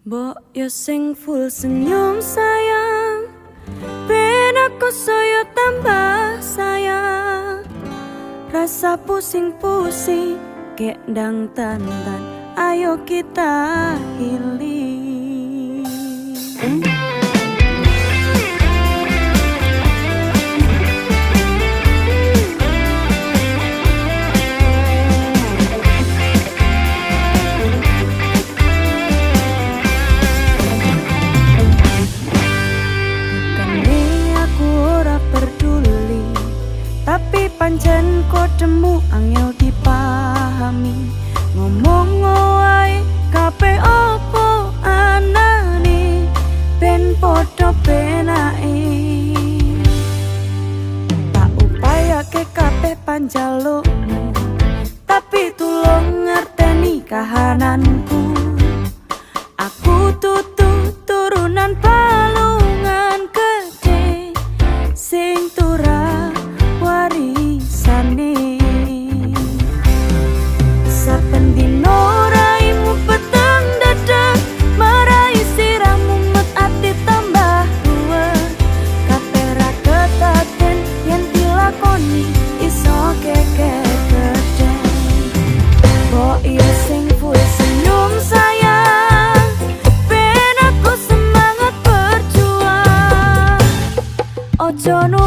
Mbok yo sing full senyum, sayang, ben aku saya tambah sayang. Rasa pusing-pusing kek ndang tandan. Ayo kita healing. Bukane aku ora peduli, tapi pancen kodemu angel dipahami. Ngomong wae kabeh opo anane, ben padha penake. Tak upayake kabeh panjalukmu, tapi tulung ngerteni kahananku. Aku tutu turunan Palungan gede sing turah warisane. Saben dino raimu peteng dadak marai sirahmu met ati tambah ruwet. Kabeh ra ketaten yen dilakoni iso keke gedhe. Mbok yo sing full senyum, sayang, ben aku semangat berjuang. Ojo.